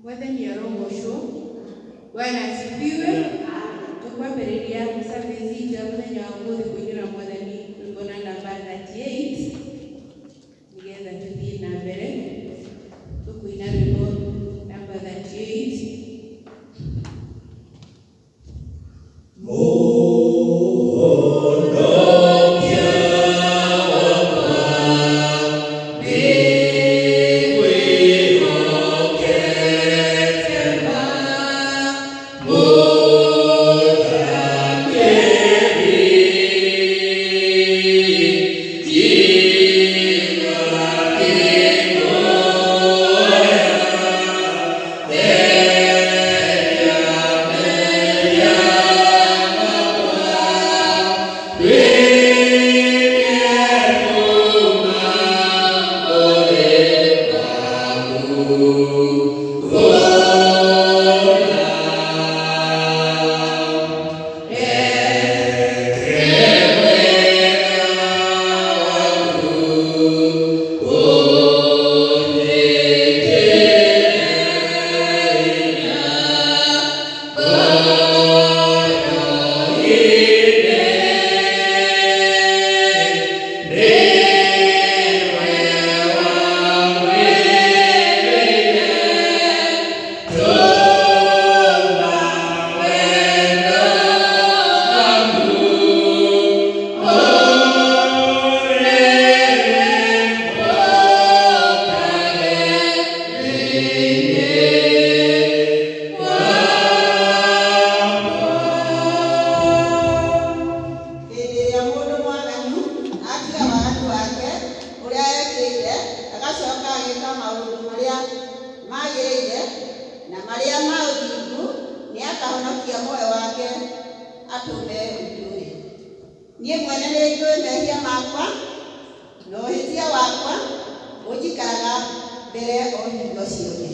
Mwathani arogocwo. Bwana asifiwe. Tũkwambĩrĩria service itũ ya mũthenya wa ũmũthĩ kũinĩra Mwathani rwĩmbo na namba 38 nĩgetha tũthiĩ na mbere. Tũkũina rwĩmbo namba 38. Hĩndĩ ĩrĩa mũndũ mwaganu atiga waganu wake ũrĩa ekĩte, agacoka ageka maũndũ marĩa magĩrĩire na marĩa ma ũthingu, nĩakahonokia muoyo wake atũme ũtũũre. Niĩ mwene nĩnjũĩ mehia makwa, na ũhĩtia wakwa ũnjikaraga mbere o hingo ciothe.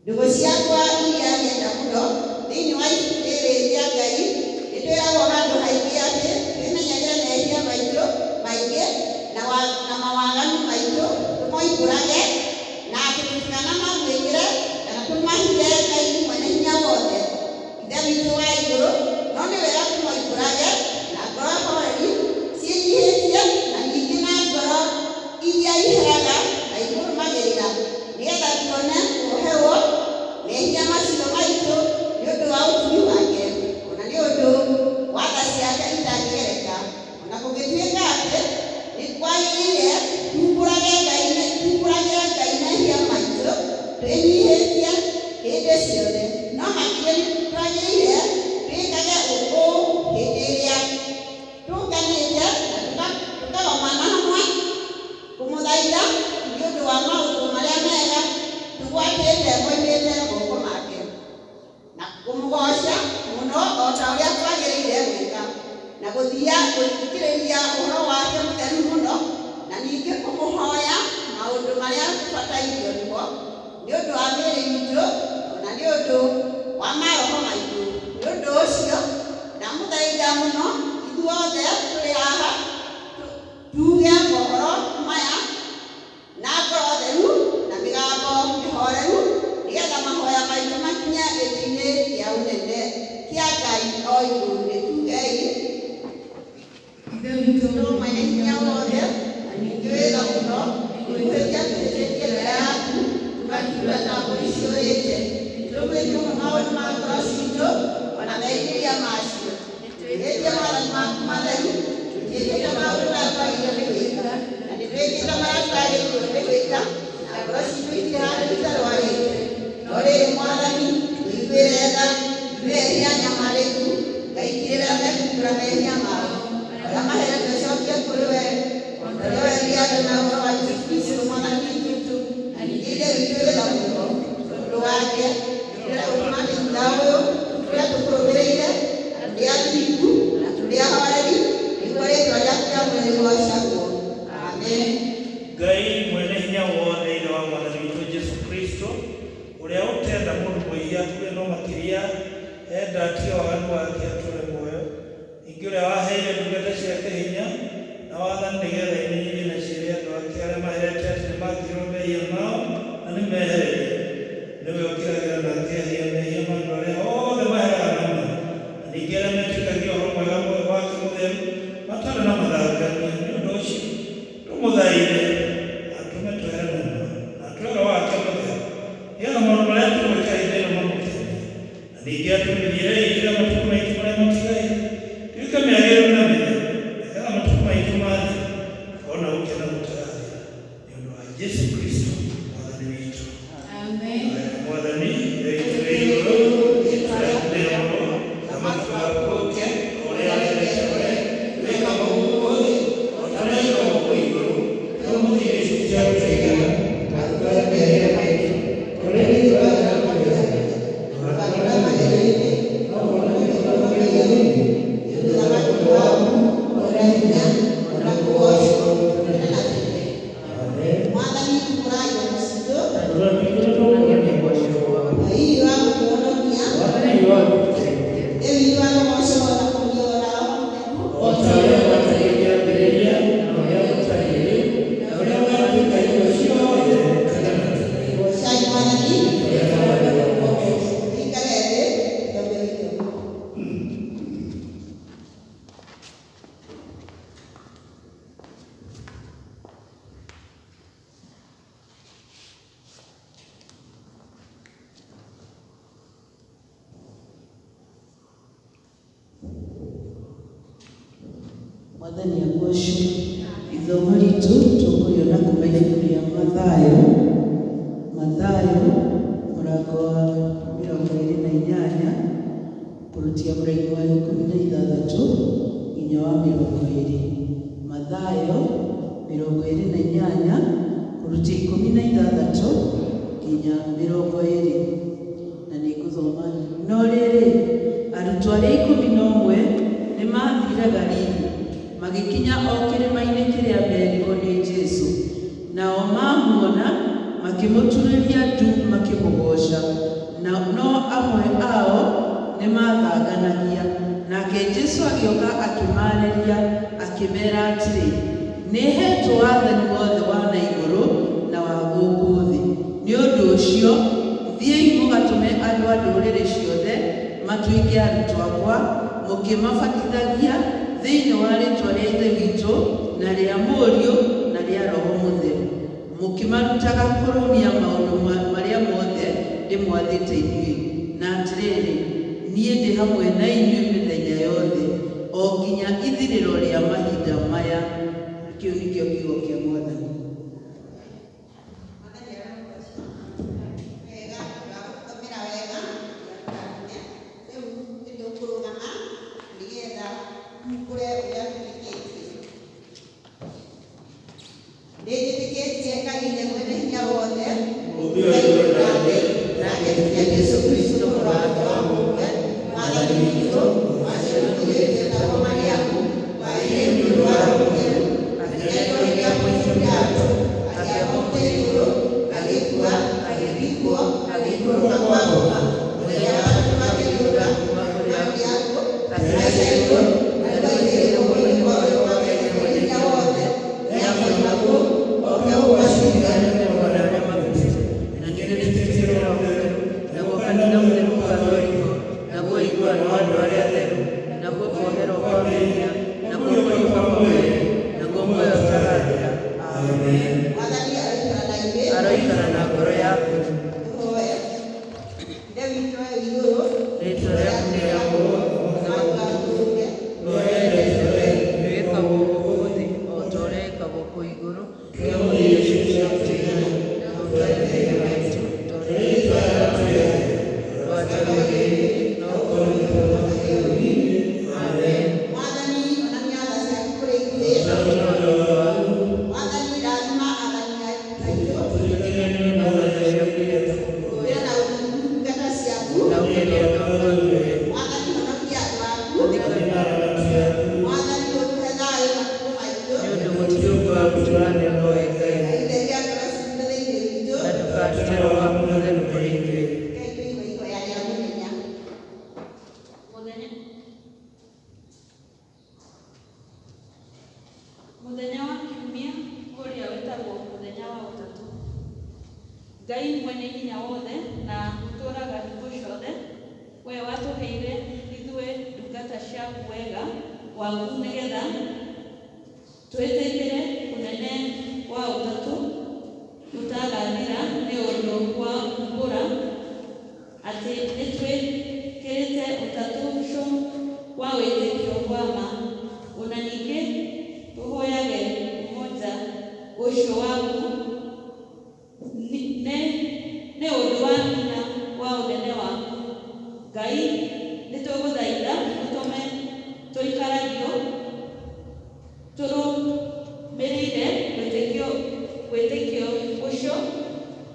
Ndũgũ ciakwa iria nyenda mũno, thĩinĩ wa ibuku rĩrĩ rĩa Ngai nĩtwĩragwo handũ haingĩ atĩ twĩmenyagĩre mehia maitũ maingĩ na, wa, na mawaganu maitũ tũmoimbũrage na atĩ tũtikanamagwĩkĩre kana tũmahithe Ngai mwene hinya wothe Ithe witũ wa igũrũ, no nĩ wega tũmoimbũrage na ngoro horeri ciĩnyihĩtie na ningĩ na ngoro iria iheraga na ikũrũmagĩrĩra, nĩgetha tuone kuoherwo mehia macio maitũ nĩ ũndũ wa ũtugi wake, o na nĩ ũndũ wa tha ciake itangĩgereka. O na gũgĩtuĩka atĩ nĩ kwagĩrĩire tuumbũrage Ngai, tuumbũragĩre Ngai mehia maitũ twĩnyihĩtie hĩndĩ ciothe, no makĩria nĩ twagĩrĩire twĩkage ũũ hĩndĩ ĩrĩa tũnganĩte na tũkagomana hamwe kũmũthaitha nĩ ũndũ wa maũndũ marĩa mega tũgwatĩte moimĩte moko make. Na kũmũgooca mũno o ta ũrĩa kwagĩrĩire gwĩka, na gũthia gũthikĩrĩria ũhoro wake mũtheru mũno, na ningĩ kũmũhoya maũndũ marĩa tũbatairio nĩmo nĩ ũndũ wa mĩĩrĩ itũ, o na nĩ ũndũ wa maroho maitũ. Nĩ ũndũ ũcio ndamũthaitha mũno ithuothe tũrĩ haha tuuge mohoro maya na ngoro theru na mĩgambo mĩhoreru, nĩgetha mahoya maitũ makinye gĩtĩ-inĩ kĩa ũnene kĩa Ngai o igũrũ. Nĩ tugei. Ithe witũ Mwene hinya wothe, na ningĩ wĩ tha mũno, nĩ kũhĩtia tũhĩtĩtie mbere yaku, tũgakiuga ta mbũri ciũrĩte. Nĩtũrũmĩtie mũno maũndũ ma ngoro citũ, o na merirĩria macio. Nĩtwĩhĩtie maathani maku matheru, tũtiĩkĩte maũndũ marĩa twagĩrĩirwo nĩ gwĩka, na nĩtwĩkĩte marĩa tũtagĩrĩirwo nĩ gwĩka, na ngoro citũ itirĩ handũ itarwarĩte. No rĩrĩ, Mwathani, tũiguĩre tha, ithuĩ ehia anyamarĩku, Ngai kirĩra mekumbũra mehia mao, arĩa maheretwo icokia kũrĩ we, o ta ũrĩa werire andũ na ũhoro wa Jesũ Kristũ Mwathani witũ, na ningĩ Ithe witũ wĩ tha mũno, tondũ wake, tũrĩa ũtũma thutha ũyũ, tũrĩa tũkũrũmĩrĩire, na tũrĩ athingu, na tũrĩ ahoreri, nĩguo rĩĩtwa rĩaku rĩamũre rĩgoocagwo. Amen. Ngai mwene hinya wothe, Ithe wa Mwathani witũ Jesũ Kristũ, ũrĩa ũtenda mũndũ mwĩhia akue no makĩria enda atige waganu wake atũũre muoyo, ningĩ ũrĩa waheire ndungata ciake hinya na wathani nĩ getha imenye Mwathani agocwo. Ithomo ritũ tũkũrĩona kuma ibuku rĩa Mathayo, Mathayo mũrango wa 28 kũrutia mũraini wa 16 nginya wa 20. Mathayo 28 kũrutia 16 nginya 20. Na nĩ ngũthoma. No rĩrĩ, arutwo arĩa 11 nĩmathire Galili, magĩkinya o kĩrĩma-inĩ kĩrĩa merirwo nĩ Jesũ. Nao mamuona, makĩmũturĩria ndu makĩmũgooca, no amwe ao nĩmathanganagia. Nake Jesũ agĩũka akĩmaarĩria, akĩmeera atĩrĩ, Nĩheetwo wathani wothe wa na igũrũ na wa gũkũ thĩ. Nĩ ũndũ ũcio, thiĩi mũgatũme andũ a ndũrĩrĩ ciothe matuĩke arutwo akwa, mũkĩmabatithagia thĩinĩ wa rĩĩtwa rĩa Ithe witũ, na rĩa Mũriũ, na rĩa Roho Mũtheru, mũkĩmarutaga kũrũmia maũndũ marĩa mothe ndĩmwathĩte inyuĩ. Na atĩrĩrĩ, niĩ ndĩ hamwe na inyuĩ mĩthenya yothe, o nginya ithirĩro rĩa mahinda maya. Kĩu nĩkĩo kiugo kĩa Mwathani. Mwathani arogocwo. Wega, ndagũthomera wega, ndakũrathime. Rĩu nĩ tũkũrũgama nĩgetha tumbũre ũrĩa twĩtĩkĩtie. Nĩ njĩtĩkĩtie Ngai ithe mwene hinya wothe, Mũũmbi wa igũrũ na thĩ, na ngetĩkia Jesũ Kristũ mũrũ wake wa mũmwe, Mwathani witũ, waciarirwo nĩ wetagwo Mariamu, waire nĩ ũndũ wa Roho Mũtheru, akĩnengwo hĩndĩ ya Pontio Pilato, akĩambwo mũtĩ igũrũ, agĩkua, agĩthikwo, agĩikũrũka kwa ngoma, mũthenya wa gatatũ akĩriũka kuuma kũrĩ akuũ, akĩhaica igũrũ, na rĩu aigĩrĩire guoko-inĩ kwa ũrĩo kwa Ngai Ithe mwene hinya wothe, nĩakoima kũu, oke gũgacirithia arĩa me muoyo na arĩa makuĩte. Na ningĩ nĩnjĩtĩkĩtie Roho Mũtheru, naguo kanitha mũtheru Mũgatholiko, naguo ũiguano wa andũ arĩa atheru, naguo kuoherwo kwa mehia, naguo kũriũka kwa mwĩrĩ, naguo muoyo ũtagathira. Amen. Mwathani aroikara na ithuĩ. Aroikara na ngoro yaku. Tũhoe. Ithe witũ wĩ igũrũ, Rĩĩtwa rĩaku nĩrĩamũrwo, ũthamaki waku ũũke, Ũrĩa wĩkagwo gũkũ thĩ o ta ũrĩa ĩkagwo kũu igũrũ. Tũhe ũmũthĩ irio citũ cia gũtũigana, na ũtuohere mehia maitũ, ta ũrĩa ithuĩ tuoheraga twĩhagia. Ndũgatũgerie, no ũtũhonokie kuuma kũrĩ ũũru. Amen. Mwathani onania tha ciaku kũrĩ ithuĩ. Na ũtũũre waku. Mwathani rathima athani aitũ. Tũtiganĩre na tha ciaku iria Ũrĩa na ũthingu ndungata ciaku. Na ũgerie andũ aku othe. Mwathani honokia andũ aku. Mwathani ũtũhe thayũ matukũ maitũ. Nĩ ũndũ gũtirĩ ũngĩ wa gũtũũrania nowe Ngai. Na itheria ngoro citũ thĩinĩ witũ. Na ndũkarute Roho waku Mũtheru kũrĩ ithuĩ. Rekei tũigue ihoya rĩa mũthenya. Mũthenya Mũthenya wa Kiumia ũrĩa wĩtagwo mũthenya wa Ũtatũ. Ngai mwene hinya wothe na ũtũũraga hingo ciothe, we watũheire ithuĩ ndungata ciaku wega waku nĩgetha twĩtĩkĩre ũnene wa Ũtatũ ũtagathira nĩ ũndũ wa kuumbũra atĩ nĩtwĩkĩrĩte Ũtatũ ũcio wa wĩtĩkio wa ma. Ona ningĩ tũhoyage ũmoja ũcio waku nĩ ũndũ wa hinya wa ũnene waku. Ngai nĩtũgũthaitha ũtũme tũikaragio tũrũmĩrĩire wĩtĩkio ũcio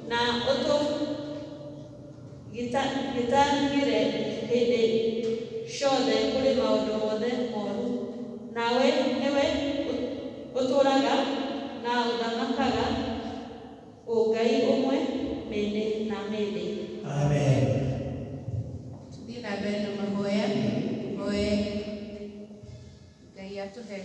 na ũtũgitagĩre hĩndĩ ciothe kũrĩ maũndũ mothe moru. Nawe nĩwe ũtũũraga na ũthamakaga Ũngai ũmwe mĩndĩ na mĩndĩ. Amen. Tuthiĩ na mbere na mahoya, tũhoe Ngai atũhe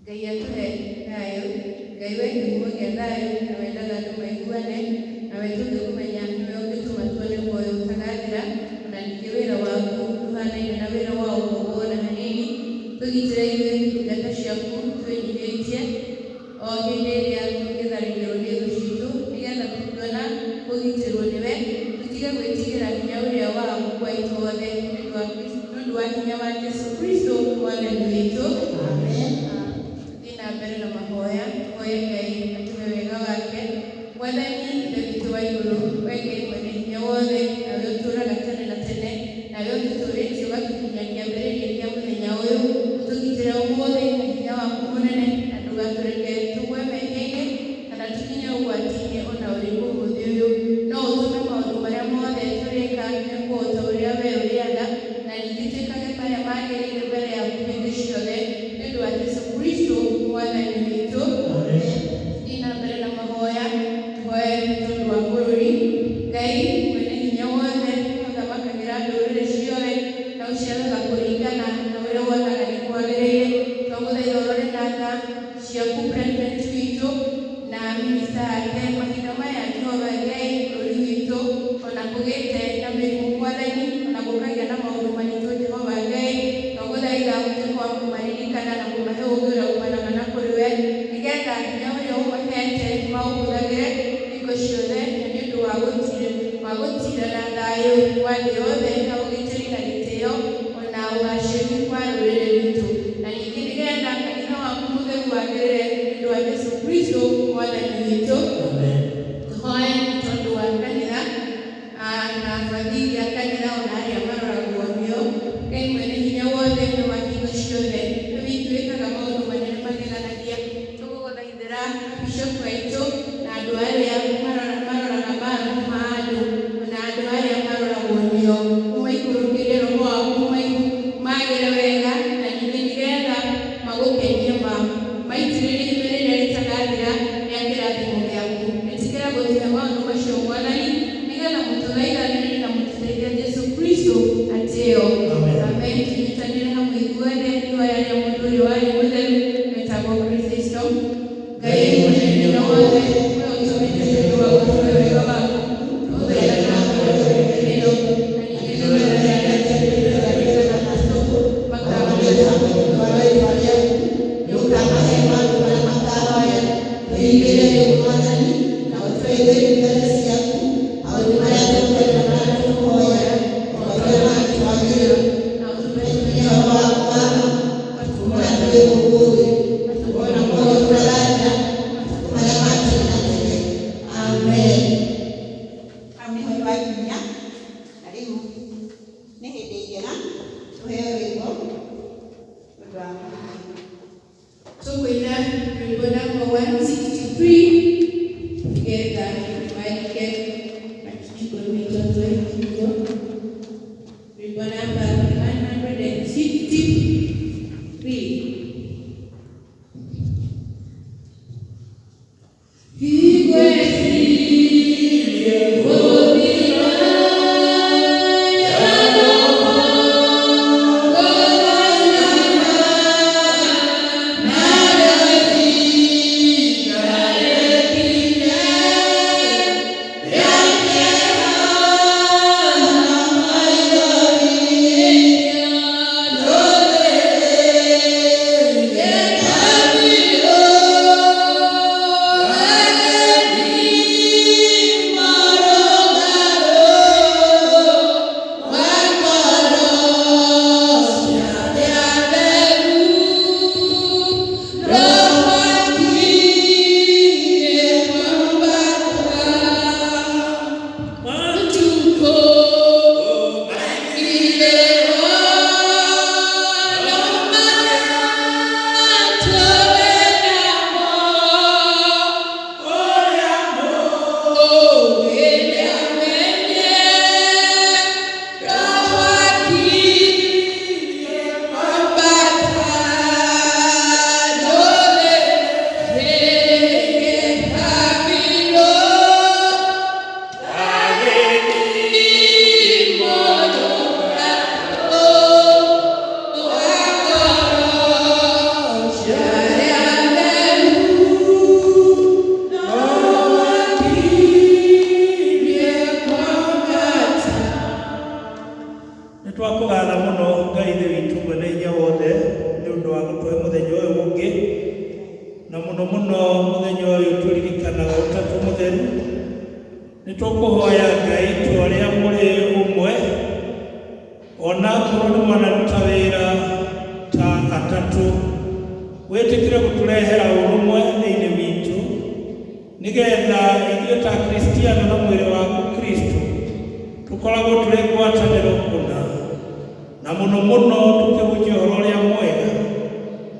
Ngai atũhe thayũ. Ngai we kĩhumo kĩa thayũ na wendaga andũ maiguane, nawe tũngĩkũmenya nĩwe ũngĩtũma tuone muoyo ũtagathira, ona ningĩ wĩra waku ndũhanaine na wĩra wa ũkombo ona hanini. Tũgitĩre ithuĩ ndungata ciaku twĩnyihĩtie o hĩndĩ ĩrĩa tũngĩtharĩkĩrwo nĩ thũ citũ, nĩgetha tũngĩona kũgitĩrwo nĩwe kũgĩte na mĩrimũ Mwathani, ona gũkagĩa na maũndũ maritũ Jehova Ngai, twagũthaitha ũtuĩke wa kũmaririkana na kũmahe ũũgĩ ũrĩa umanaga na kũrĩ we, nĩgetha hinya ũrĩa ũmahete maũhũthagĩre hingo ciothe, na nĩ ũndũ wa gũtira na thayũ wa thĩ yothe na ũgitĩri na gĩtĩo ona ũgacĩru wa rũrĩrĩ rwitũ, na ningĩ nĩgetha kanitha waku mũtheru wagĩrĩre nĩ ũndũ wa Jesũ Kristo Mwathani witũ. Tũhoe nĩ tondũ wa kanitha na bathiri a kanitha ona arĩa maroragwo nĩo. Ngai mwene hinya wothe na wa hingo ciothe, nĩ witũ wĩkaga maũndũ manene mageganagia. Tũgũgũthaithĩra bishopu aitũ na andũ arĩa maroraga maroho ma andũ ona andũ arĩa maroragwo nĩo, ũmaikũrũkĩrie roho waku magĩre wega, na ningĩ nĩgetha magũkenie ma maitĩrĩrie ime rĩrĩa rĩtagathira rĩa kĩrathimo gĩaku. Ĩtĩkĩra gũtũhe maũndũ macio Mwathani, nĩgetha mũtũthaithanĩrĩre na mũtũteithie Jesũ Kristo atĩo. Amen. Tũnyitanĩre hamwe ithuothe ihoya rĩa mũndũ ũrĩa warĩ mũtheru wetagwo Chrysostom. Ngai mwene hinya wothe, we ũtũmĩte nĩ ũndũ wa gũtũhe wega waku, tũgũthaitha na ngoro ĩno, na ningĩ nĩgetha Makamũrĩra wa rĩĩtwa rĩaku, nĩũkamahe maũndũ marĩa makahoya. Tũhingĩrie rĩu Mwathani, na ũtũige ndungata ciaku maũndũ marĩa tũkwenda na marĩa tũkũhoya, o ta ũrĩa matwagĩrĩra. Na ũtũme Tũmenye ũhoro waku wa ma, matukũ marĩa tũrĩ gũkũ thĩ, ona muoyo ũtagathira, matukũ marĩa ma tene na tene. Amen. Hau nĩho twakinya, na rĩu nĩ hĩndĩ njega tũheo rwĩmbo ũndũ wa mũthia. Tũkũina rwĩmbo namba 163 nĩgetha marike makiugo mĩtoto kiugo. Rwĩmbo namba 163. Igwecirie gũthira Nĩ twakũgatha mũno Ngai ithe witũ mwene hinya wothe nĩ ũndũ wa gũtũhe mũthenya ũyũ ũngĩ, na mũno mũno mũthenya ũyũ tũririkanaga Ũtatũ Mũtheru. Nĩ tũkũhoya Ngai to arĩa mũrĩ ũmwe, ona akorwo nĩ mwanaruta wĩra ta atatũ, wĩtĩkĩre gũtũrehera ũrũmwe thĩinĩ witũ, nĩgetha ithuĩ ta Kristiano na mwĩrĩ waku Kristo tũkoragwo tũrĩ ngwatanĩro kũna, na mũno mũno tũkĩhunjia ũhoro ũrĩa mwega,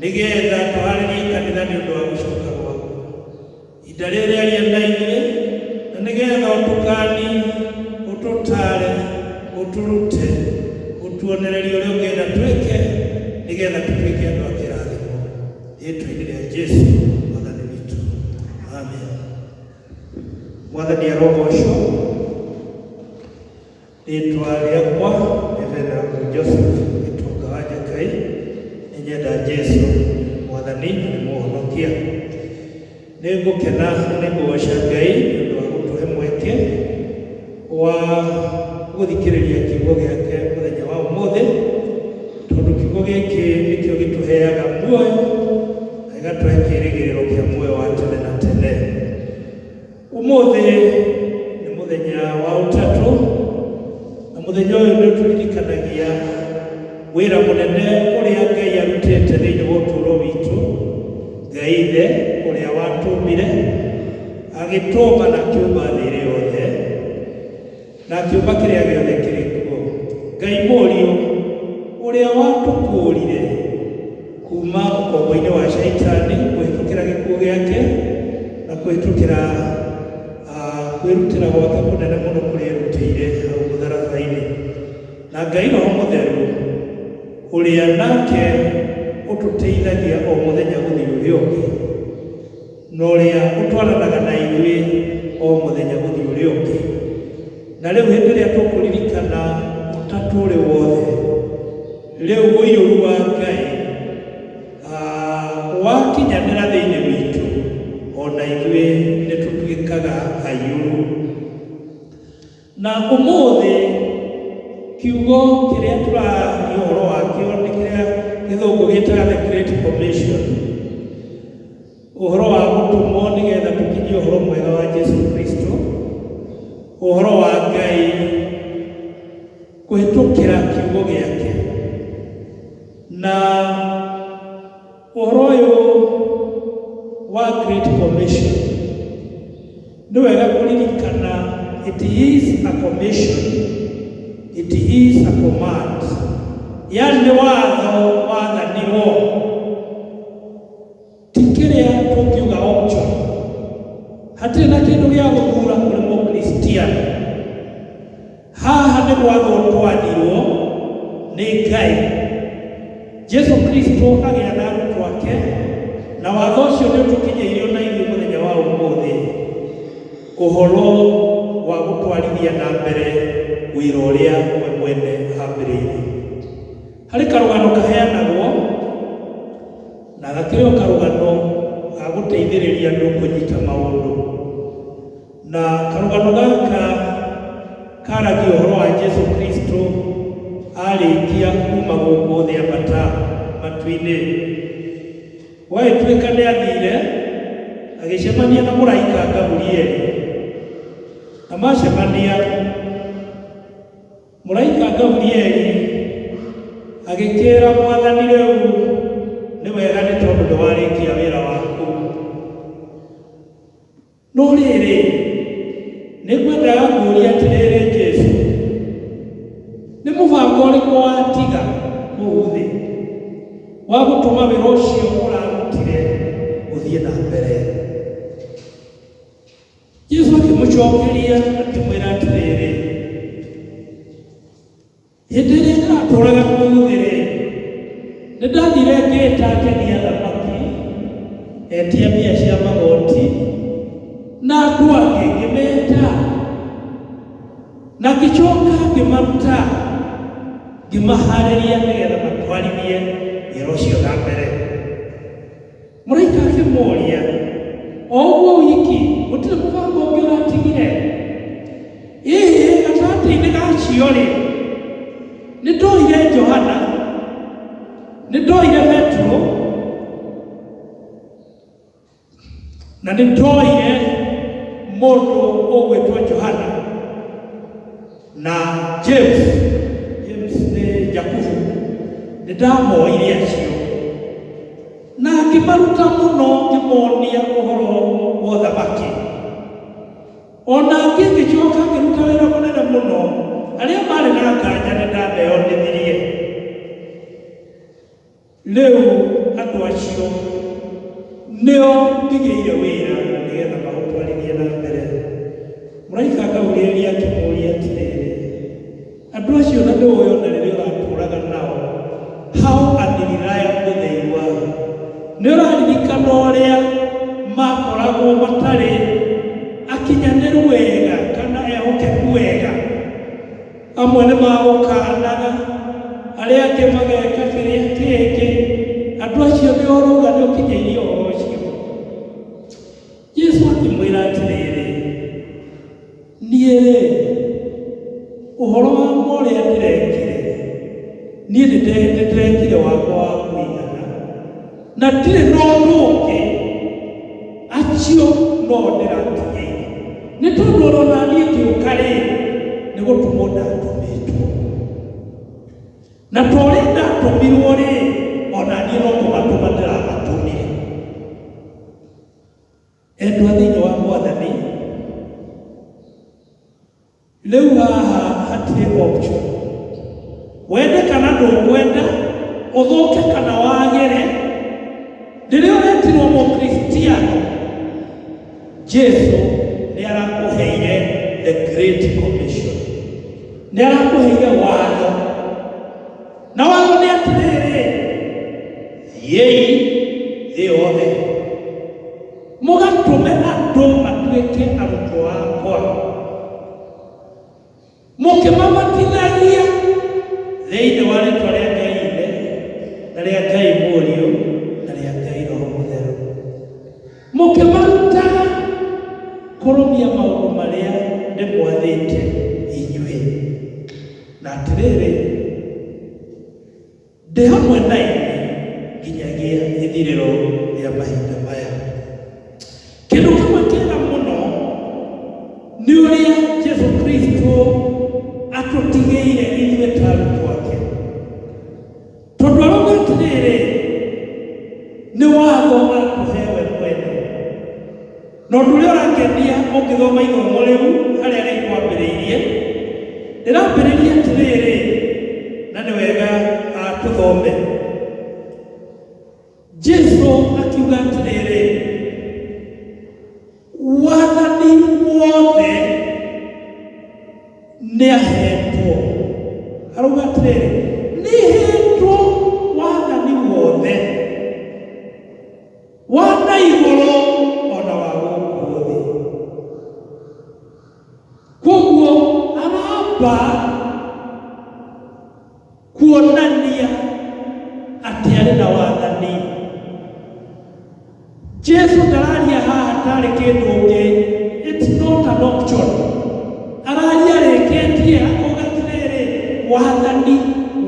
nĩgetha tũharĩrie kanitha nĩ ũndũ wa gũcoka gwaku. Ihinda rĩrĩ aria na ithuĩ, na nĩgetha ũtũkanie, ũtũtare, ũtũrute, ũtuonererie ũrĩa ũngĩenda twĩke, nĩgetha tũtuĩke andũ a kĩrathimo. Rĩĩtwa-inĩ rĩa Jesu Mwathani witũ. Amen. Mwathani arogocwo. Rĩtwa rĩakwa nĩ Venerable Joseph Gĩtonga wa Njakai. Nĩ nyenda Jesu Mwathani na nĩ mũhonokia. Nĩ ngũkena na nĩ ngũgoca Ngai nĩ ũndũ wa gũtũhe mweke Wa gũthikĩrĩria kiugo gĩake mũthenya wa ũmũthĩ, tondũ kiugo gĩkĩ nĩkĩo gĩtũheaga muoyo na gĩgatũhe kĩĩrĩgĩrĩro kĩa muoyo wa tene na tene. Ũmũthĩ nĩ mũthenya wa Ũtatũ, na mũthenya ũyũ nĩ ũtũririkanagia wĩra mũnene ũrĩa Ngai arutĩte thĩinĩ wa ũtũũro witũ. Ngai Ithe ũrĩa watũmbire, agĩtũmba na akĩũmba thĩ ĩrĩ yothe, na akĩũmba kĩrĩa gĩothe kĩrĩ kuo. Ngai Mũriũ ũrĩa watũkũũrire kuma ũkombo-inĩ wa Shaitani kũhĩtũkĩra gĩkuũ gĩake na kũhĩtũkĩra kwĩrutĩra gwake kũnene mũno kũrĩa erutĩire hau mũtharaba-inĩ. Na Ngai Roho Mũtheru ũrĩa nake ũtũteithagia o mũthenya gũthiĩ ũrĩa ũngĩ, na ũrĩa ũtwaranaga na ithuĩ o mũthenya gũthiĩ ũrĩa ũngĩ. Na rĩu hĩndĩ ĩrĩa tũkũririkana Ũtatũ ũrĩ wothe, rĩu ũiyũru wa Ngai wakinyanĩra thĩinĩ witũ, o na ithuĩ nĩ tũtuĩkaga aiyũru. Na ũmũthĩ kiugo kĩrĩa tũraria ũhoro wakĩo nĩ kĩrĩa Gĩthũngũ gĩtaga the Great Commission, ũhoro wa gũtũmwo nĩgetha tũkinyie ũhoro mwega wa Jesu Kristo, ũhoro wa Ngai kũhĩtũkĩra kiugo gĩake. Na ũhoro ũyũ wa Great Commission nĩ wega kũririkana, it is a commission, it is a command, yani nĩ watho wathanirwo, ti kĩrĩa tũngiuga option. Hatirĩ na kĩndũ gĩa gũthura kũrĩ Mũkristiano. Haha nĩ gwathwo twathirwo nĩ Ngai. Jesu Kristo agĩatha arutwo ake, na watho ũcio nĩ ũtũkinyĩirio na ithuĩ mũthenya wa ũmũthĩ, ũhoro wa gũtwarithia na mbere wĩra ũrĩa we mwene ambĩrĩirie. Harĩ karũgano kaheanagwo, na gakĩrĩ o karũgano ga gũteithĩrĩria andũ kũnyita maũndũ. Na karũgano gaka karagia ũhoro wa Jesu Kristo arĩkia kuma gũkũ thĩ ambata matu-inĩ. Gwagĩtuĩka nĩ athire agĩcemania na mũraika Gaburieli, na macemania Mũraika Gaburieli agĩkĩĩra Mwathani, rĩu nĩ wega nĩ tondũ nĩ warĩkia wĩra waku. No rĩrĩ, nĩ ngwendaga ngũũrie atĩrĩrĩ Jesu, nĩ mũbango ũrĩkũ watiga kũu thĩ wa gũtũma wĩra ũcio ũrarutire ũthiĩ na mbere? Jesu akĩmũcokeria akĩmwĩra atĩrĩrĩ, hĩndĩ ĩrĩa ndĩratũũraga kũu thĩ-rĩ, nĩndathire ngĩĩta ategi a thamaki, etia mbia cia magoti, na andũ angĩ ngĩmeta, na ngĩcoka ngĩmaruta, ngĩmaharĩria nĩgetha matwarithie wĩra ũcio na mbere. Mũraika akĩmũũria, O ũguo wiki, gũtirĩ mũbango ũngĩ ũratigire? Ĩĩ, gatagatĩ-inĩ ga acio-rĩ, nĩ ndoire Johana, nĩ ndoire Petero, na nĩ ndoire mũndũ ũgwĩtwo Johana na James. James nĩ Jakubu. Nĩ ndamoire acio na ngĩmaruta mũno, ngĩmonia ũhoro wa ũthamaki. O na angĩ ngĩcoka ngĩruta wĩra mũnene mũno, arĩa maarĩ na nganja nĩ ndameyonithirie. Rĩu andũ acio nĩo ndigĩire wĩra nĩgetha maũtwarithie na mbere. Mũraika Gaburieli akĩmũũria atĩrĩrĩ, Andũ acio na nĩũĩ o na rĩrĩa ũratũũraga nao, how unreliable they were. Nĩ ũraririkana ũrĩa makoragwo matarĩ akinyanĩru wega kana ehokeku wega? Amwe nĩ magũkanaga, arĩa angĩ mageka kĩrĩa kĩngĩ. Andũ acio nĩ ũrauga nĩ ũkinyĩirie ũhoro ũcio. Jesu akĩmwĩra atĩrĩrĩ, niĩ-rĩ, Ũhoro wa ma ũrĩa ndĩrekire, niĩ nĩ ndĩrekire wakwa wa kũigana, na ndirĩ na ũndũ ũngĩ, acio no ndĩratigĩire. Nĩ tondũ oro na niĩ ngĩũka rĩ, nĩ gũtũmwo ndatũmĩtwo. Na ta ũrĩa ndatũmirwo rĩ, o na niĩ no kũmatũma ndĩramatũmire. Endwa thĩinĩ wa Mwathani, rĩu haha hatirĩ option. Wende kana ndũkwenda, ũthũke kana wagĩre, rĩrĩa ũretirwo Mũkristiano, Jesu nĩ arakũheire the great commission. Nĩ arakũheire watho. Na watho nĩ atĩrĩrĩ, thiĩi thĩ yothe mũgatũme andũ matuĩke arutwo akwa, mũkĩmabatithagia thĩinĩ wa rĩtwa rĩa Ngai Ithe na rĩa Ngai Mũriũ na rĩa Ngai Roho Mũtheru, mũkĩmarutaga kũrũmia maũndũ marĩa ndĩmwathĩte inyuĩ. Na atĩrĩrĩ, ndĩ hamwe na inyuĩ nginyagia ithirĩro rĩa mahinda maya. Kĩndũ kĩmwe kĩega mũno nĩ ũrĩa Jesu Kristo atũtigĩire ithuĩ ta arutwo ake, tondũ arauga atĩrĩrĩ, nĩ watho atũhe we mwene. Na ũndũ ũrĩa ũrangenia ũngĩthoma ithomo rĩu harĩa rĩkwambĩrĩirie, rĩrambĩrĩria atĩrĩrĩ, na nĩ wega tũthome. Jesu akiuga atĩrĩrĩ, wathani wothe nĩ ahetwo. Arauga atĩrĩrĩ, nĩ hetwo wathani wothe wa na igũrũ ona wa gũkũ thĩ. Koguo aramba kuonania atĩ arĩ na wathani. Jesu ndararia haha tarĩ kĩndũ ũngĩ, it's not an option. Araria arĩkĩtie akauga atĩrĩrĩ, wathani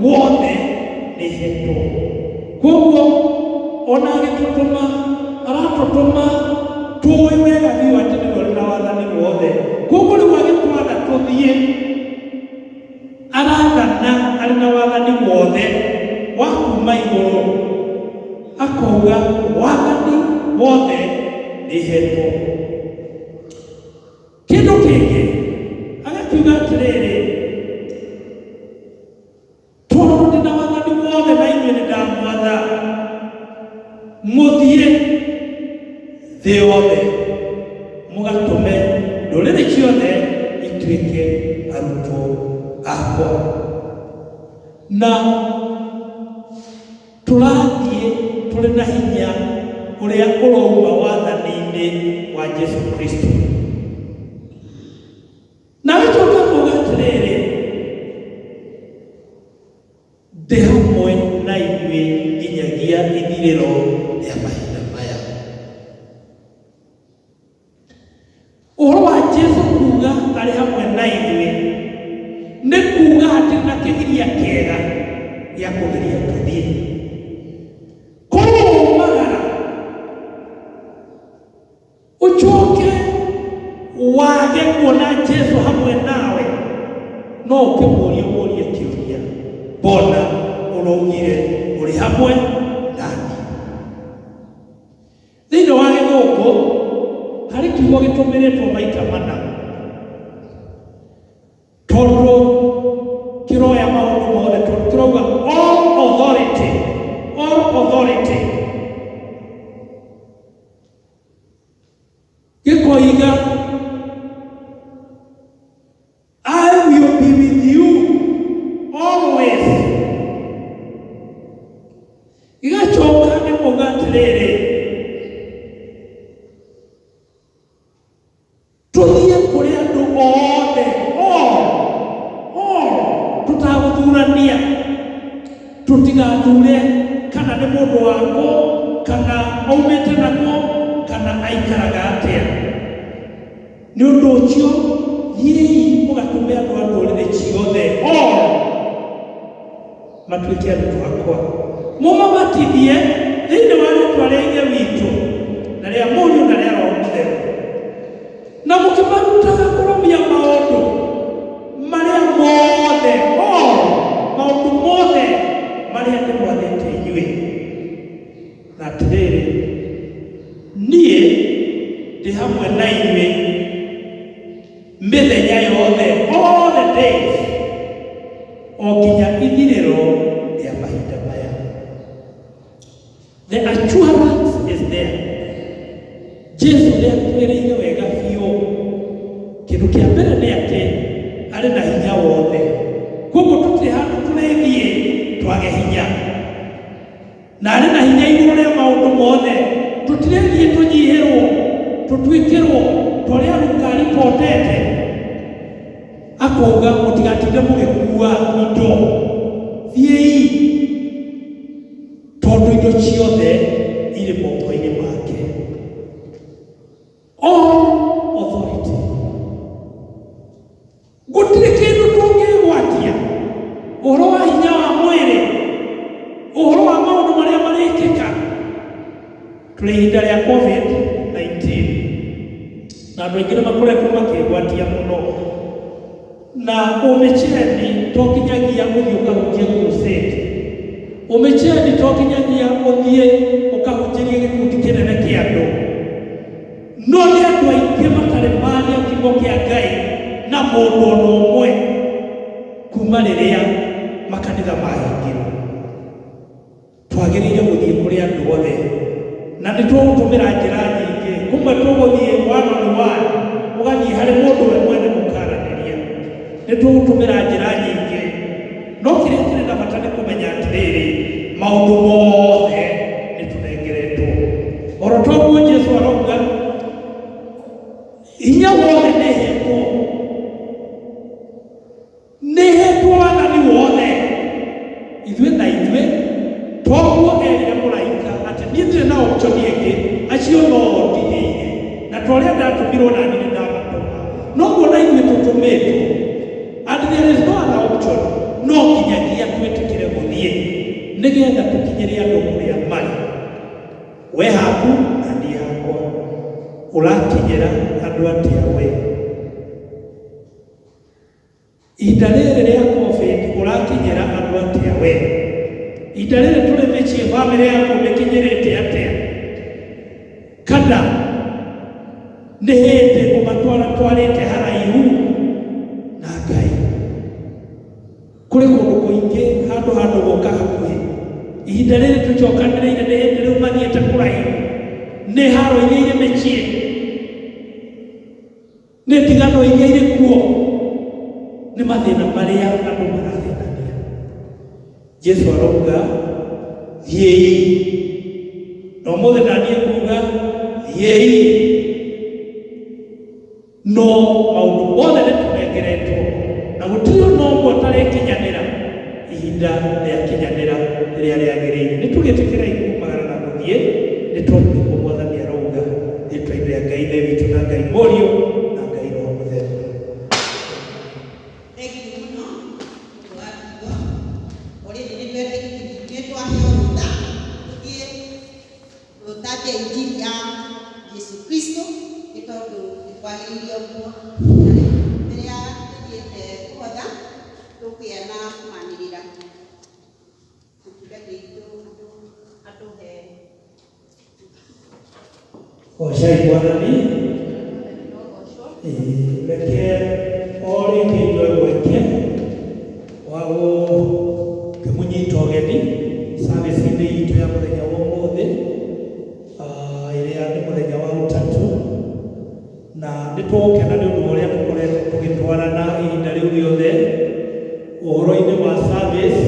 wothe nĩ hetwo. Koguo ona agĩtũtũma aratũtũma tũĩ wega biũ atĩ nĩwe ũrĩ na wathani wothe. Koguo rĩu agĩtwatha tũthiĩ arathana arĩ na wathani wothe wa kuma igũrũ, akauga wathani wothe nĩ hetwo. Kĩndũ kĩngĩ agakiuga atĩrĩrĩ, tondũ ndĩ na wathani wothe na inyuĩ nĩ ndamwatha mũthiĩ thĩ yothe mũgatũme ndũrĩrĩ ciothe ituĩke arutwo akwa. Na tũrathiĩ tũrĩ na hinya ũrĩa ũrauma wathani-inĩ wa Jesu Kristo. Na agĩcoka kuuga atĩrĩrĩ, ndĩ hamwe na inyuĩ nginyagia ithirĩro rĩa mahinda maya. Ũhoro wa Jesu kuuga arĩ hamwe na ithuĩ nĩ kuuga hatirĩ na kĩgiria kĩega gĩa kũgiria tũthiĩ. Korwo waumagara ũcoke wage kuona Jesu hamwe nawe, no ũkĩmũrie ũmũrie kĩũria, mbona ũraugire ũrĩ hamwe nani? Thĩinĩ wa Gĩthũngũ harĩ kiugo gĩtũmĩrĩtwo maita mana tondũ kĩroya maũndũ mothe, tondũ kĩrauga all authority, all authority, gĩkoiga I will be with you always. Gĩgacoka gĩkauga atĩrĩrĩ, tũthiĩ kũrĩ andũ othe, all, all, tũtagũthurania, tũtigathure kana nĩ mũndũ wakũ, kana aumĩte nakũ, kana aikaraga atĩa. Nĩ ũndũ ũcio thiĩi mũgatũme andũ a ndũrĩrĩ ciothe. Matuĩke arutwo akwa, mũmabatithie thĩinĩ wa rĩĩtwa rĩa Ithe witũ na rĩa Mũriũ na rĩa Roho Mũtheru, na mũkĩmarutaga kũrũmia maũndũ marĩa mothe, all maũndũ mothe marĩa ndĩmwathĩte inyuĩ. Na atĩrĩrĩ, niĩ ndĩ hamwe na inyuĩ mĩthenya yothe, all the days, o nginya ithirĩro rĩa mahinda maya. The assurance is there. Jesu nĩ atwĩrĩire wega biũ. Kĩndũ kĩa mbere nĩ atĩ arĩ na hinya wothe, koguo tũtirĩ handũ tũrĩthiĩ twage hinya, na arĩ na hinya igũrũ rĩa maũndũ mothe. Tũtirĩthiĩ tũnyihĩrwo, tũtuĩkĩrwo ta ũrĩa Luka aripotete akauga, mũtigatinde mũgĩkua indo, thiĩi, tondũ indo ciothe irĩ moko-inĩ make. All authority. Gũtirĩ kĩndũ tũngĩgwatia ũhoro wa hinya wa mwĩrĩ, ũhoro wa maũndũ marĩa marĩkĩka. Tũrĩ ihinda rĩa COVID-19 na andũ aingĩ nĩ makoretwo makĩgwatia mũno, na ũmĩcheni to kinyagia ũthiĩ ũkahunjie crusade, ũmĩcheni to kinyagia ũthiĩ ũkahunjĩrie gĩkundi kĩnene kĩa andũ, no nĩ andũ aingĩ matarĩ maria kiugo kĩa Ngai na mũndũ ona ũmwe kuma rĩrĩa makanitha mahingirwo. Twagĩrĩire gũthiĩ kũrĩ andũ othe, na nĩ tũgũtũmĩra njĩra nyingĩ. Kũmwe tũgũthiĩ one on one, ũgathiĩ harĩ mũndũ we mwene mũkaranĩria. Nĩ tũgũtũmĩra njĩra nyingĩ, no kĩrĩa kĩrĩ na bata nĩ kũmenya atĩrĩrĩ, maũndũ mothe nĩ tũnengeretwo. Oro toguo Jesu arauga, hinya wothe nĩhetwo, nĩhetwo wathani wothe. Ithuĩ na ithuĩ toguo erire mũraika atĩ niĩ ndirĩ na option ĩngĩ, acio no ndigĩire, na ta ũrĩa ndatũmirwo na niĩ nĩndamatũma, noguo na ithuĩ tũtũmĩtwo, and there is no other option. No nginyagia twĩtĩkĩre gũthiĩ nĩgetha tũkinyĩre andũ kũrĩa marĩ. We haku na niĩ hakwa, ũrakinyĩra andũ atĩa we? Ihinda rĩrĩ rĩa COVID, ũrakinyĩra andũ atĩa we? Ihinda rĩrĩ tũrĩ mĩciĩ, bamĩrĩ yaku ũmĩkinyĩrĩte atĩa? Kana nĩ hĩndĩ ũmatwara twarĩte haraihu na Ngai? Kũrĩ kũndũ kũingĩ handũ handũ gũka hakuhĩ. Ihinda rĩrĩ tũcokanĩrĩire nĩ hĩndĩ rĩu mathiĩte kũraihu, nĩ haro iria irĩ mĩciĩ, nĩ ndigano iria irĩ kuo, nĩ mathĩna marĩa andũ marathĩnania. Jesu arauga thiĩi, na ũmũthĩ naniĩ kuga thiĩi, no maũndũ mothe nĩ tũnengeretwo na gũtirĩ ona ũmwe ũtarĩkinyanĩra ihinda rĩakinyanĩra rĩrĩa rĩagĩrĩire. Nĩ tũgĩtĩkĩrei kumagara na gũthiĩ, nĩ tondũ nĩguo Mwathani arauga. Rĩtwa-inĩ rĩa Ngai Ithe witũ na Ngai Mũriũ na Ngai Roho Mũtheru. Thengiũ mũno nĩ ũndũ wa kiugo. Already nĩ twaheo rũtha tũthiĩ tũtambie injiri ya Jesu Kristo, nĩ tondũ nĩ kwagĩrĩire ũguo. Na rĩu mbere ya tũthiĩte kũhotha, tũkũgĩa na kwanĩrĩra. Mũtungatĩri witũ atũhe. Goocai Mwathani. Ĩĩ, reke o rĩngĩ njoe mweke wa gũkĩmũnyita ũgeni service-inĩ itũ ya mũthenya wa ũmũthĩ, ĩrĩa nĩ mũthenya wa Ũtatũ, na nĩ tũgũkena nĩ ũndũ wa ũrĩa tũkoretwo tũgĩtwarana ihinda rĩu rĩothe ũhoro-inĩ wa service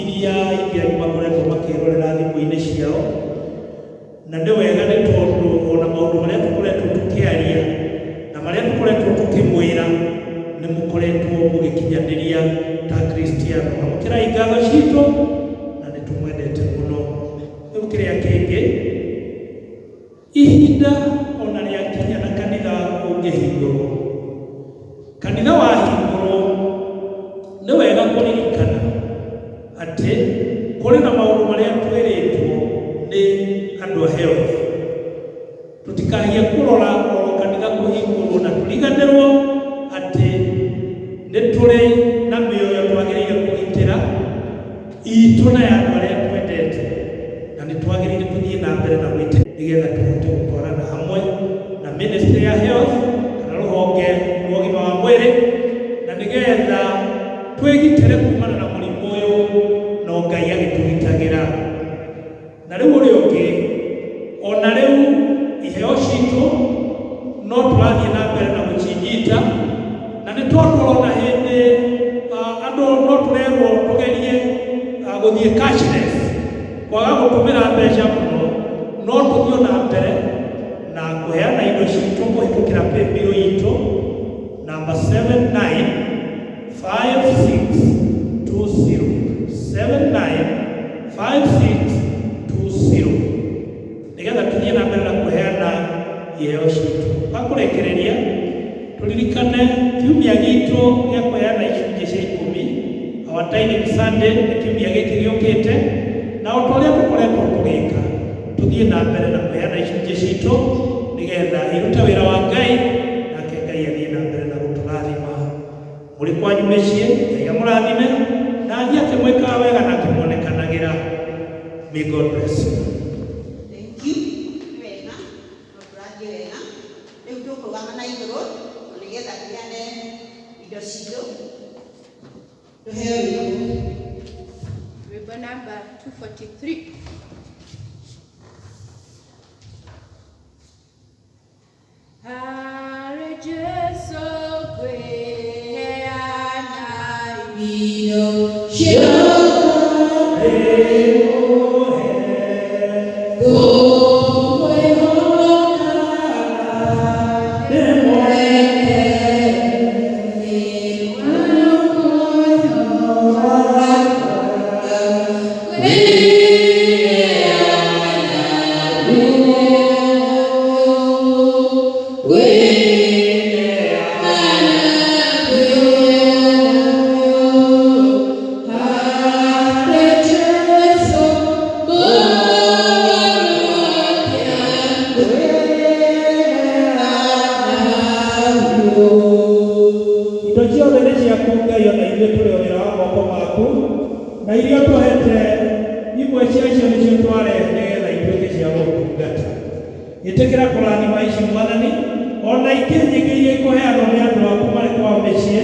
iria aingĩ anyu makoretwo makĩrorera thimũ-inĩ ciao. Na nĩ wega, nĩ tondũ ona maũndũ marĩa tũkoretwo tũkĩaria na marĩa tũkoretwo tũkĩmwĩra nĩ mũkoretwo mũgĩkinyanĩria ta Kristiano. Amũkĩrai ngatho citũ na nĩ tũmwendete mũno. Rĩu kĩrĩa kĩngĩ, ihinda ona rĩakinya na kanitha ũngĩhingũrwo, kanitha wahingũrwo, nĩ wega kũririkana Tũrĩ na mĩoyo twagĩrĩire kũgitĩra itũ na ya andũ arĩa twendete, na nĩ twagĩrĩire tũthiĩ na mbere na gwĩte nĩgetha tũhote gũtwarana hamwe na Ministry ya Health kana rũhonge rwa ũgima wa mwĩrĩ, na nĩgetha twĩgitĩre kumana na mũrimũ ũyũ, no Ngai agĩtũgitagĩra. Na rĩu ũrĩa ũngĩ, ona rĩu iheo citũ no tũrathiĩ na mbere na gũcinyita, na nĩ tondũ ona hĩndĩ andũ no tũrerwo tũgerie gũthiĩ cashless, kwaga gũtũmĩra mbeca mũno, no tũthiĩ na mbere na kũheana indo citũ kũhĩtũkĩra paybill itũ namba 795620, 795620, nĩgetha tũthiĩ na mbere na kũheana iheo citũ. Kwa kũrĩkĩrĩria, tũririkane kiumia gitũ gĩa kũheana icunjĩ cia ikũmi, our Tithing Sunday, nĩ kiumia gĩkĩ gĩũkĩte, na o ta ũrĩa tũkoretwo tũgĩka, tũthiĩ na mbere na kũheana icunjĩ citũ nĩgetha irute wĩra wa Ngai, nake Ngai athiĩ na mbere na gũtũrathima. Mũrĩ kwanyu mĩciĩ, Ngai amũrathime na athiĩ akĩmwĩkaga wega na akĩmuonekanagĩra. May God bless you. Thank you. Nĩ wega, no tũrathiĩ wega. Rĩu tũkũrũgama na igũrũ nĩgetha tũheane indo citũ. Tũheo rwĩmbo. Rwĩmbo namba 243. Harĩ Jesu kwĩheana indo ciothe, kũmwĩhoka ndĩmwende nĩ muoyo wakwa, kwĩheana, kwĩheana, kwĩheana harĩ Jesu Mũhonokia, kwĩheana. Indo ciothe nĩ ciaku Ngai, ona ithuĩ tũrĩ o wĩra wa moko maku, na iria ũtũhete imwe ciacio nĩcio twarehe nĩgetha ituĩke cia gũtungata. Ĩtĩkĩra kũrathima ici, Mwathani, ona ingĩ nyingĩ iria ikũheanwo nĩ andũ aku marĩ kwao mĩciĩ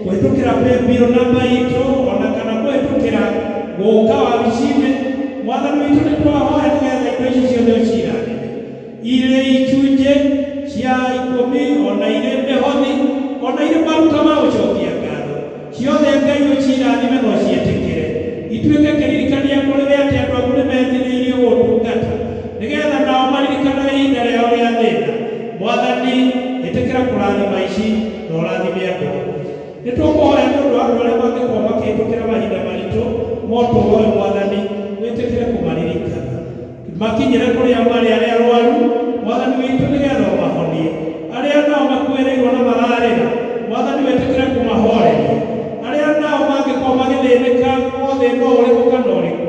kũhĩtũkĩra paybill namba itũ, ona kana kũhĩtũkĩra gũka wabici-inĩ. Mwathani witũ, nĩ twahoya nĩgetha indo ici ciothe ũcirathime, irĩ icunjĩ cia ikũmi, ona irĩ mĩhothi, ona irĩ maruta ma gũcokia ngatho, ciothe Ngai ũcirathime na ũciĩtĩkĩre ituĩke kĩririkania kũrĩ we atĩ andũ aku nĩ methirĩirie gũtungata, nĩgetha nao maririkanage ihinda rĩao rĩa thĩna. Mwathani, ĩtĩkĩra kũrathima ici na ũrathime andũ aku. Nĩ tũkũhoya nĩ ũndũ wa andũ arĩa mangĩkorwo makĩhĩtũkĩra mahinda maritũ ma ũtũũro ũyũ. Mwathani, wĩtĩkĩre kũmaririkana, makinyĩre kũrĩa marĩ, arĩa arwaru, Mwathani witũ, nĩgetha ũmahonie, arĩa nao makuĩrĩirwo na mararĩra, Mwathani, wĩtĩkĩre kũmahoreria, arĩa nao mangĩkorwo magĩthĩnĩka o thĩna o ũrĩkũ kana ũrĩkũ,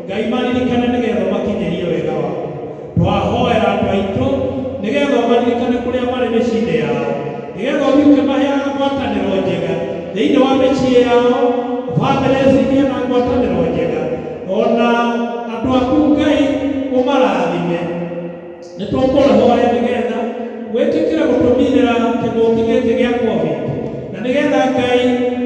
Ngai, maririkane nĩgetha ũmakinyĩrie wega waku. Twahoera andũ aitũ nĩgetha ũmaririkane kũrĩa marĩ mĩciĩ-inĩ yao, nĩgetha ũthiĩ ũkĩmaheaga ngwatanĩro njega thĩinĩ wa mĩciĩ yao, bamĩrĩ cigĩe na ngwatanĩro njega, ona andũ aku Ngai ũmarathime. Nĩ tũkũhoya nĩgetha wĩtĩkĩre gũtũminĩra kĩng'ũki gĩkĩ gĩa COVID, na nĩgetha Ngai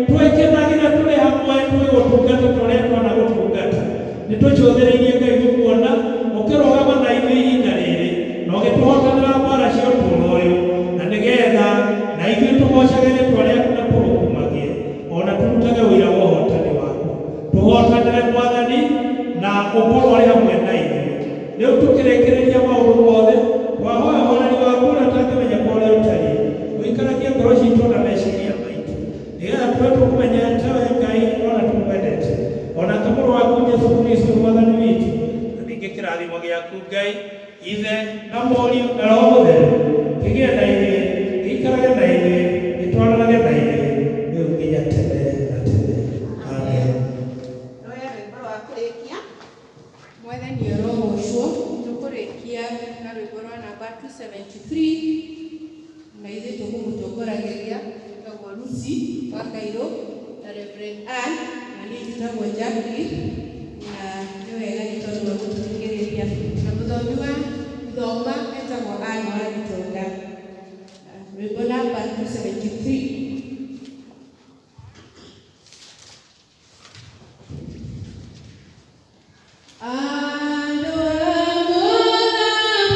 twĩkenagĩre tũrĩ hamwe twĩ gũtungata ta ũrĩa twanagũtungata. Nĩ tũcũthĩrĩirie Ngai gũkuona ũkĩrũgama na ithuĩ ihinda rĩrĩ na ũgĩtũhotanĩra mbara cia ũtũũro ũyũ, na nĩgetha na ithuĩ tũgocage rĩtwa rĩaku na tũgũkumagie, ona tũrutage ũira wa ũhotani waku. Tũhotanĩre, Mwathani, na ũkorwo ũrĩ hamwe na ithuĩ. Rĩu tũkĩrĩkĩrĩria maũndũ mothe, twahoya ũhoreri waku ũrĩa ũtangĩmenya kwa ũrĩa ũtariĩ ũikaragie ngoro citũ na meciria maitũ, nĩgetha tũbe tũkũmenyete we Ngai ona tũkwendete, onake mũrũ waku Jesu Kristo Mwathani witũ, na ningĩ kĩrathimo gĩaku Ngai Ithe na Mũriũ na Roho Mũtheru kĩgĩe na ithuĩ, gĩikarage na ithuĩ, gĩtwaranage na ithuĩ rĩu nginya tene na tene. Amen. Tuoye rwĩmbo rwa kũrĩkia. Mwathani orogocwo. Tũkũrĩkia na rwĩmbo rwa namba 273, na ithuĩ tũkũmũtongoragĩria, ĩtagwo Lucy wa Kairũ. Reverend Ann, na niĩ njĩtagwo Jacqueline, na nĩ wega nĩ tondũ wa gũtũthikĩrĩria. Na mũthomi wa thoma etagwo Ann wa Gitonga. Rwĩmbo namba 273. Andũ a mũthamaki,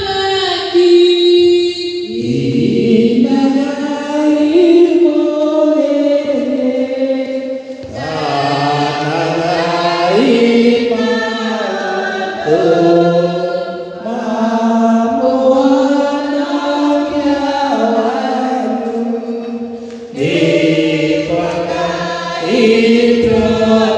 Ito.